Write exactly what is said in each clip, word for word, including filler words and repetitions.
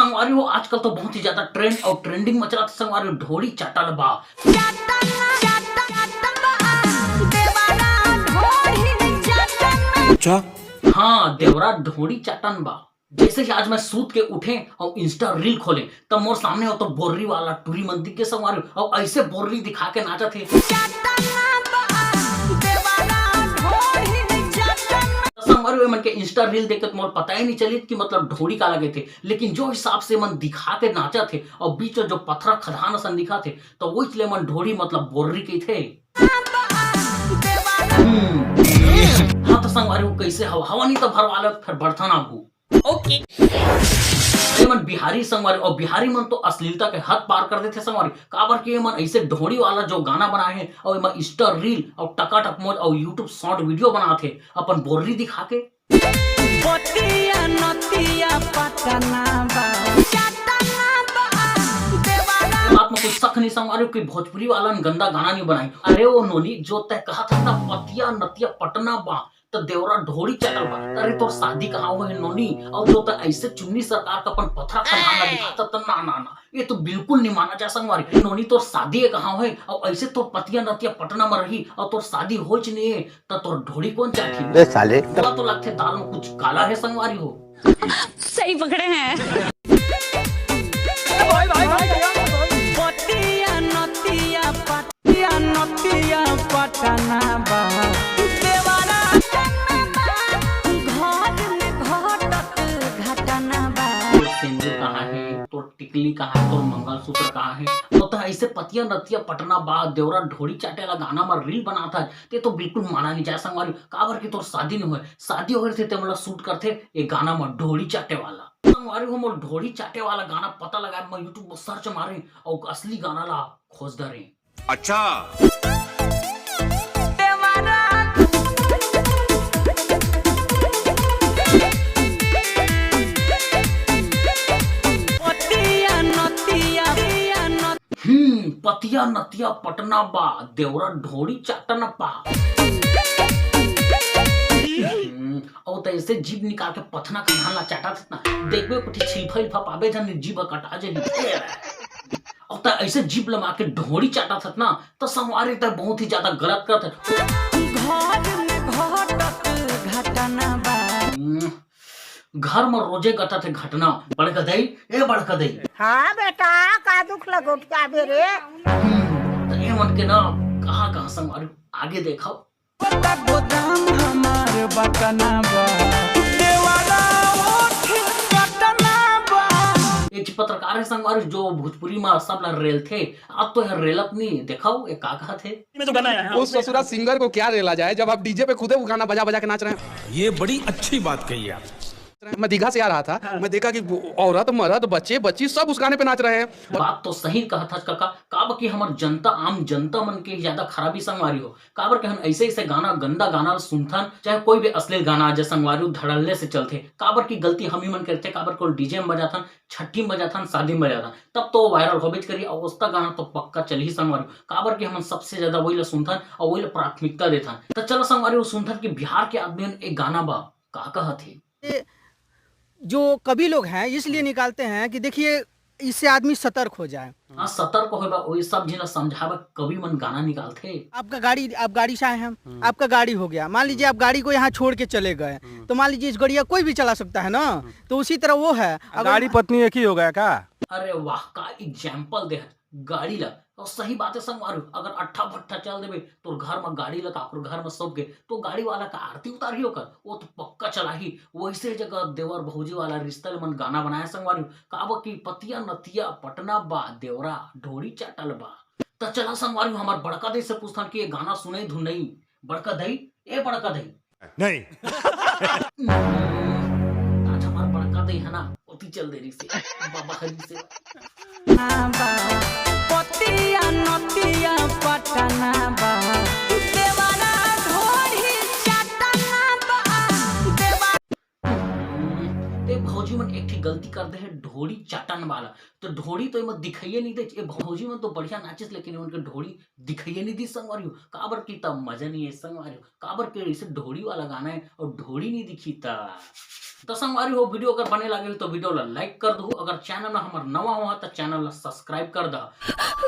संगवारी हो, आजकल तो बहुत ही ज्यादा ट्रेंड और ट्रेंडिंग में चलत हे संगवारी हो, ढोड़ी चाटल बा। अच्छा। हाँ, देवरा ढोड़ी चाटन बा। जैसे ही आज मैं सूत के उठे और इंस्टा रील खोले, तब मोर सामने हो तो बोर्री वाला टूरी मन दिख के संगवारी हो, और ऐसे बोर्री दिखा के नाचत हे। संगवारी हो, ये मन के इंस्टा रील देख के तो मोर पता ही नहीं चलित कि मतलब ढोड़ी काला कहिथे, लेकिन जो हिसाब से मन दिखा के नाचत हे और बीच में जो पथरा खदान असन दिखत हे, तो वही ले मन ढोड़ी मतलब बोर्री कहिथे। हम्म। हाँ तो संगवारी हो, कैसे हवा हवा नहीं तो भरवा ले, फिर बढ़थन आगू। ओके। ये मन बिहारी संगवारी, और बिहारी मन तो अश्लीलता के हद पार कर देथे संगवारी, काबर कि ये मन ऐसे ढोड़ी वाला जो गाना बनाए हे और ये मन इंस्टा रील और टकाटक मौज और यूट्यूब शॉर्ट वीडियो बनाथे अपन बोर्री दिखा के। पतिया नतिया पटना बा। ये बात में कोई शक नहीं संगवारी हो कि भोजपुरी वाला ने गंदा गाना नहीं बनाई। अरे वो नोनी, जो तय कहा था ना पतिया नतिया पटना बा, तो देवरा ढोड़ी चाटल बा। अरे तोर शादी कहाँ होहे नोनी? और जो तय ऐसे चुन्नी सरकार का अपन पथरा खंडान ला दिखाता त ना ना ना, ये तो बिल्कुल नहीं माना जा संगवारी। नोनी तोर शादी है कहाँ होहे और ऐसे तोर पतिया नतिया पटना में रही और तोर शादी होच नहीं है, त तोर ढोड़ी कौन चाटी? बे साले। तोला तो लगथे दाल में कुछ काला है संगवारी हो। सही पकड़े हैं। पतिया नतिया पतिया नतिया पटना बा। देवरा घर में घटत घटना बा। तोर सिंदूर कहाँ है, तोर टिकली कहाँ है, तोर मंगलसूत्र कहाँ है? और तो ऐसे पतिया नतिया पटना बा, देवरा ढोड़ी चाटे ला गाना में रील बनाता है, ते तो बिल्कुल माना नहीं जाए संगवारी, काबर कि तोर शादी नहीं होए। शादी होए थे ते मतलब शूट करते ये गाना में ढोड़ी चाटे वाला। संगवारी हो, मोर ढोड़ी चाटे वाला गाना पता लगा, मैं यूट्यूब पर सर्च मारे और असली गाना ला खोज डरे। अच्छा। पतिया नतिया पतिया नतिया हम्म, पतिया नतिया पटना बा, देवरा ढोड़ी चाटन पा। हम्म, और तो ऐसे जीभ निकाल के पथना का धान ला चाटा था ना, देखबे कुछ छिलफा इल्फा पाबे जन जीभ कटा जे। और तो ऐसे जीभ लमा के ढोड़ी चाटा था ना, तो संगवारी तो बहुत ही ज्यादा गलत करत है। घर में घटत घटना बा। हम्म, घर में रोजे घटत है घटना। बड़का दई, ए बड़का दई। हाँ बेटा, का दुख लगोट के आबे रे? हम्म, तो ये मन के ना कहाँ कहाँ संगवारी आगे देखो। गोदाम हमार बटना बा। देवरा ओठ कटना बा। ये जी पत्रकार है संगवारी जो भोजपुरी में सब ला रेलथे, अब तो है रेलत नहीं। देखो ये का कहत है। उस ससुरा सिंगर को क्या रेला जाए जब आप डीजे पे खुदे वो गाना बजा बजा के नाच रहे हैं। ये बड़ी अच्छी बात कही आप। मैं दीघा से आ रहा था, मैं देखा कि वो औरत मर्द बच्चे बच्ची सब उस गाने पे नाच रहे हैं। बात तो सही कहा था काका, काबर कि हमर जनता, आम जनता मन के ज्यादा खराबी संगवारी हो, काबर कि हम ऐसे ऐसे गाना, गंदा गाना सुनथन, चाहे कोई भी अश्लील गाना आ जाए संगवारी हो, धड़ल्ले से चलथे। काबर की गलती हम ही मन करथे, काबर को डीजे में बजाथन, छठी में बजाथन, शादी में बजाथन, तब तो वायरल होबेच करी। और उसका गाना तो पक्का चलही संगवारी हो, काबर कि हमन सबसे ज्यादा वही ला सुनथन और वही ला प्राथमिकता देथन। तो चलो संगवारी हो सुनथन कि बिहार के आदमी मन एक गाना बा का कहत हे। जो कवि लोग हैं इसलिए निकालते हैं कि देखिए इससे आदमी सतर्क हो जाए। हाँ, सतर्क होए बा, वही सब झन ला समझावे कवि मन गाना निकालथे। आपका गाड़ी, आप गाड़ी से आए हैं, आपका गाड़ी हो गया, मान लीजिए आप गाड़ी को यहाँ छोड़ के चले गए, तो मान लीजिए इस गड़िया कोई भी चला सकता है ना, तो उसी तरह वो है। अगर गाड़ी पत्नी एक ही हो गया का? अरे वाह, का एग्जाम्पल दे गाड़ी ला। और सही बात है संगवारी, अगर अट्ठा भट्ठा चल देबे तोर घर में गाड़ी ला, काकर घर में सब के, तो गाड़ी वाला का आरती उतारही ओकर, वो तो पक्का चलाही। वैसे जगह देवर भौजी वाला रिश्ता ले मन गाना बनाए संगवारी, काबर की पतिया नतिया पटना बा, देवरा ढोड़ी चाटल बा। त चला संगवारी, हमार बड़का दई से पूछथन कि ये गाना सुनई धुनई। बड़का दई, ए बड़का दई। नहीं। आज हमार बड़का दई है ना, ओती चल दे रही से, बाबा हरी से। पतिया नतिया पटना बा। देवरा ढोरी चटना बा। देवरा ते भौजी मन एक ठे गलती कर दे है, ढोड़ी चाटन वाला। तो ढोड़ी तो एमा दिखाइए नहीं दे, ये भौजी मन तो बढ़िया नाचिस, लेकिन उनके ढोड़ी दिखाइए नहीं दी संगवारी हो। काबर की तब मजा नहीं है संगवारी हो, काबर के इसे ढोड़ी वाला गाना है और ढोड़ी नहीं दिखी ता। त संगवारी हो, video अगर बने लागेल तो video ला like कर दहू। अगर channel में हमर नवा हुआ त channel ला subscribe कर दा।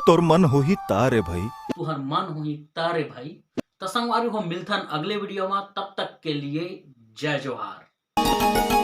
तोर मन होही ता रे भाई। तुहर मन होही ता रे भाई। त संगवारी हो, मिलथन अगले video में, तब तक के लिए जय जोहार।